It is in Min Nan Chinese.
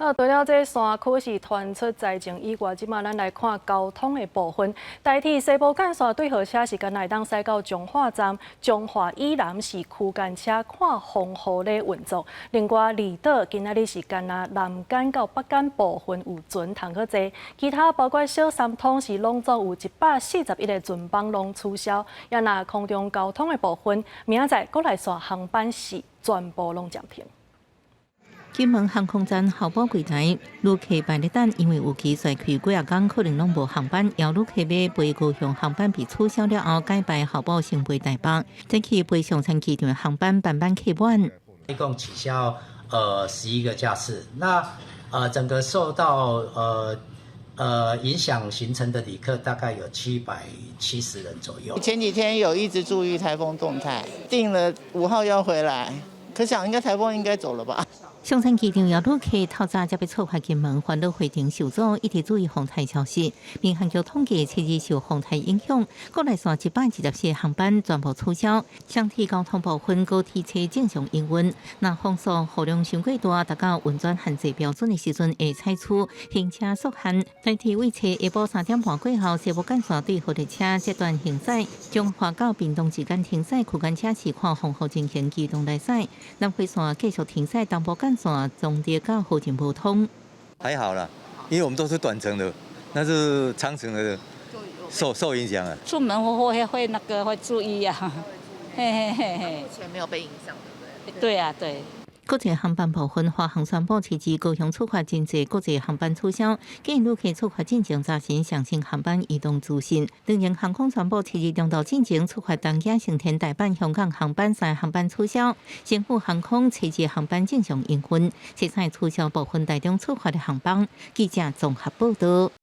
啊，除了這山區是傳出災情以外，這馬咱來看交通的部分。台鐵西部幹線對號車是干焦會當駛到彰化站，彰化以南是區間車看風雨咧運作。另外，離島今仔日是干焦南竿到北竿部分有船通去坐，其他包括小三通是攏總有141個船班攏取消。也若空中交通的部分，明仔載國內線航班是全部攏暫停。金門航空站候補櫃台，旅客排咧等，因為有期率開幾仔工可能攏無航班，有旅客欲飛高雄航班被取消了後，改排候補先飛台北，再去飛松山機場的航班班班客滿。一共取消11個架次，那整個受到影響行程的旅客大概有770人左右。前幾天有一直注意颱風動態，訂了5號要回來，可想應該颱風應該走了吧。松山機場有旅客透早才欲出發金門，煩惱回程受阻，一直注意風台消息。民航局統計，七日受風台影響，國內線124個航班全部取消。雙鐵交通部分高鐵車正常營運。若風速雨量傷過大，達到運轉限制標準的時陣，會採取行車速限。台鐵為下晡3點半過後，西部幹線對號列車這段停駛，彰化到屏東之間停駛，區間車是看風雨情形機動來駛。南迴線繼續停駛，東部幹線彰德到河前無通。還好啦，因為我們都是短程的，那是長程的受影響啊。出門會那個會注意啊，嘿嘿嘿嘿。目前沒有被影響，對不對？對啊，對。國際航班部分，華航宣布七日高雄出發真濟國際航班取消，建議旅客出發進前查詢詳情航班移動資訊。長榮航空宣布七日中晝進前出發東京、成田、大阪、香港航班三航班取消。星宇航空七日航班正常營運，七彩取消部分台中出發的航班。記者綜合報道。